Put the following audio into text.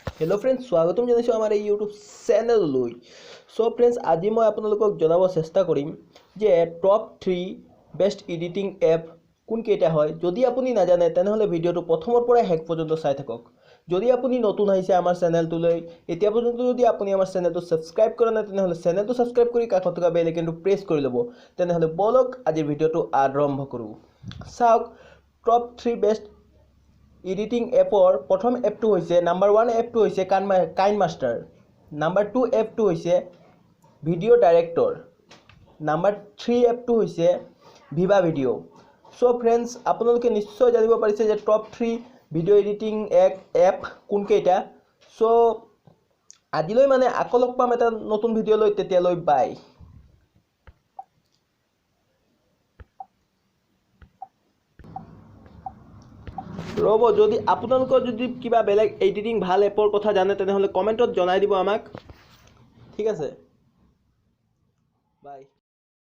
Hello' friends, স্বাগতম জনাইছোঁ আমাৰ এই ইউটিউব চেনেললৈ। চ' ফ্ৰেণ্ডছ, আজি মই আপোনালোকক জনাব চেষ্টা কৰিম যে টপ 3 বেষ্ট এডিটিং এপ কোনকেইটা হয়। যদি আপুনি নাজানে তেনেহ'লে ভিডিঅ'টো প্ৰথমৰ পৰাই শেষ পৰ্যন্ত চাই থাকক। যদি আপুনি নতুন আহিছে আমাৰ চেনেলটোলৈ, এতিয়া পৰ্যন্ত যদি আপুনি আমাৰ চেনেলটো ছাবস্ক্ৰাইব কৰা নাই তেনেহ'লে চেনেলটো ছাবস্ক্ৰাইব কৰি কাষত থকা বেল আইকনটো প্ৰেছ কৰি ল'ব। তেনেহ'লে ব'লক আজিৰ ভিডিঅ'টো আৰম্ভ কৰোঁ। চাওক, টপ 3 বেষ্ট এডিটিং এপৰ প্ৰথম এপটো হৈছে, নাম্বাৰ 1 এপটো হৈছে কাইন মাষ্টাৰ। নাম্বাৰ 2 এপটো হৈছে ভিডিঅ' ডাইৰেক্টৰ। নাম্বাৰ 3 এপটো হৈছে ভিভা ভিডিঅ'। চ' ফ্ৰেণ্ডছ, আপোনালোকে নিশ্চয় জানিব পাৰিছে যে টপ 3 ভিডিঅ' এডিটিং এক এপ কোনকেইটা। চ' আজিলৈ মানে আকৌ লগ পাম এটা নতুন ভিডিঅ' লৈ, তেতিয়ালৈ বাই। ৰ'ব, যদি আপোনালোকৰ যদি কিবা বেলেগ এডিটিং ভাল এপৰ কথা জানে তেনেহ'লে কমেণ্টত জনাই দিব আমাক। ঠিক আছে, বাই।